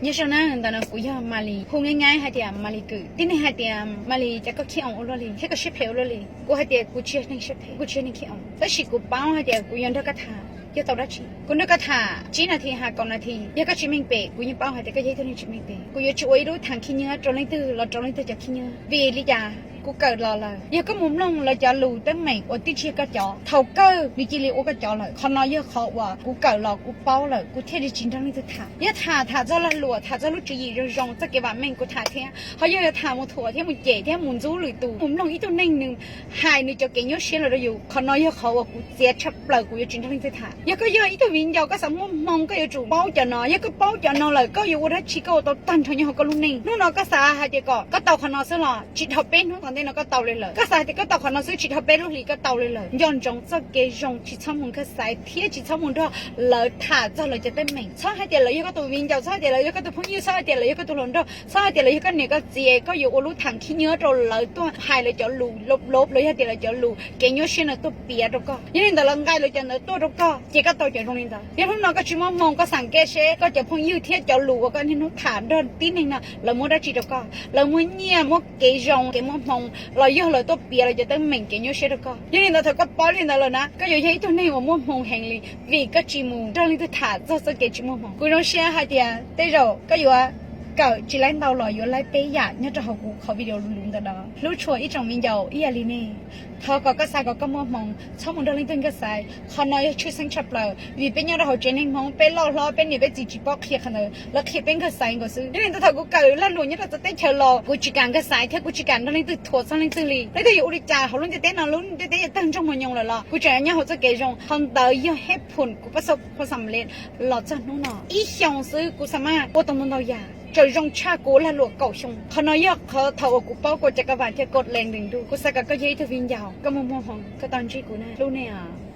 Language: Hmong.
Nyob zoo na, ntawm no kuv yog Malis, hu nyaib nyaib hais tias Malis Kwm. Tib neeg hais tias Malis, cas koj khib oo ua luaj li thiab koj siab phem ua luaj li? Kuv hais tias kuv tsis yog neeg siab phem, kuv tsis yog neeg khib oo, tab sis kuv paub hais tias kuv yuav nrog koj tham yog tau dab tsi. Kuv nrog koj tham tsib nas this, hais kaum nas this, yog koj tsis meej pem, kuv yeej paub hais tias koj yog ib tug neeg tsis meej pem. Kuv yuav tsis ua ib lub tham khib nyiab rau leej twg los rau leej twg cov khib nyiab. Vim li cas? Kuv kawm los lawm, yog koj mus mloog lawv cov lus teeb meem uas twb tsis yog koj cov, thaum kawg nws cia li ua koj cov lawm. Qhov no yog qhov uas kuv kawm los kuv paub lawm, kuv thiaj li tsis nrog leej twg tham. Yog tham, tham txog lag luam, tham txog lub tswv yim zoo zoo, txoj kev vam meej kuv tham thiab. Ho yog yuav tham mus thuam thiab mus cem thiab mus ntxub lwm tus, mus mloog ib tug neeg nws hais nws cov kev nyuaj siab los rau yus, qhov no yog qhov uas kuv txiav tshaj plaws, kuv yuav tsis nrog leej twg tham. Yog koj yog ib tug viv ncaus, koj xav muaj hmoo, koj yuav tsum paub cov no. Yog koj paub cov no lawm, koj yuav ua dab tsi koj ua tau tag nrho nyob hauv koj lub neej. Hnub no koj xav hais tias kom koj tau qhov no xwb los tsis dhau peb hnub tom ntej no koj tau li lawm. Koj xav hais tias koj tau qhov no xwb, tsis dhau peb lub hlis koj tau li lawm. Nco ntsoov txoj kev zoo, tsis txhob mus nkag xaiv thiab tsis txhob mus nrog lawv tham txog lawv cov teeb meem. Txhob hais tias lawv yog koj tus viv ncaus, txhob hais tias lawv yog koj tus phooj ywg, txhob hais tias lawv yog koj tus hluas nraug, txhob hais tias lawv yog koj niam koj txiv, koj yuav ua lub tham khib nyiab rau lawv tuaj hais lawv cov lus lov lov los yog tias lawv cov lus kev nyuaj siab no tuaj piav rau koj. Yog li ntawd lawv nqa lawv cov ntawd tuaj rau koj, ces koj tau cov zoo li ntawd. Yog hnub no koj tsis muaj hmoo, koj xam ke seb koj cov phooj ywg thiab cov lus uas koj niaj hnub tham nrog tib neeg no lawv muab dab tsi rau koj. Lawv muab nyiaj, muab kev zoo, kev muaj hmoo, los yog lawv tuaj piav lawv cov teeb meem kev nyuaj siab rau koj. Yog li ntawd thaum koj paub li ntawd lawm na, koj yuav yog ib tug neeg uas muaj hmoo heev li, vim koj tsis mus nrog leej twg tham txog txoj kev tsis muaj hmoo. Kuv zoo siab hais tias tej zaum koj yuav kawm tsis laib ntau los yuav laib peb yam nyob rau hauv kuv qhov video luv ntawm no. Hlub tshua ib tsoom viv ncaus ib yam li nej. Thov kom koj xav kom koj muaj hmoo, txhob mus nrog leej twg nkag xaiv. Qhov no yog tshwj xeeb tshaj plaws, vim peb nyob rau hauv tsev neeg Hmoob, peb loj hlob, peb niam peb txiv tsis paub qhia qhov ntawd, lawv qhia peb nkag xaiv nkaus xwb. Yog li ntawd thaum kuv kawm lag luam nyob rau txawv teb chaws los kuv tsis kam nkag xaiv thiab kuv tsis kam nrog leej twg thuam txog leej twg li. Leej twg yuav ua li cas hauv lub ntiaj teb no, lub ntiaj teb yuav tawg ntsoog mus nyoos lawm los kuv tseem nyob hauv txoj kev zoo. Qhov ntawd yog hej phum kuv pab xav pha xam les los txog hnub no. Ib xyoos xwb kuv xav mas ua tau ntau ntau yam, tseem zoo tshaj kuv ua lag luam kaum xyoo. Qhov no yog qhov thaum uas kuv paub kuv cov kab vam thiab kod lees ntees ntuj. Kuv xav kom koj yog ib tug viv ncaus, koj muaj muaj hmoo, koj tau ntsib kuv na, hlub nej os.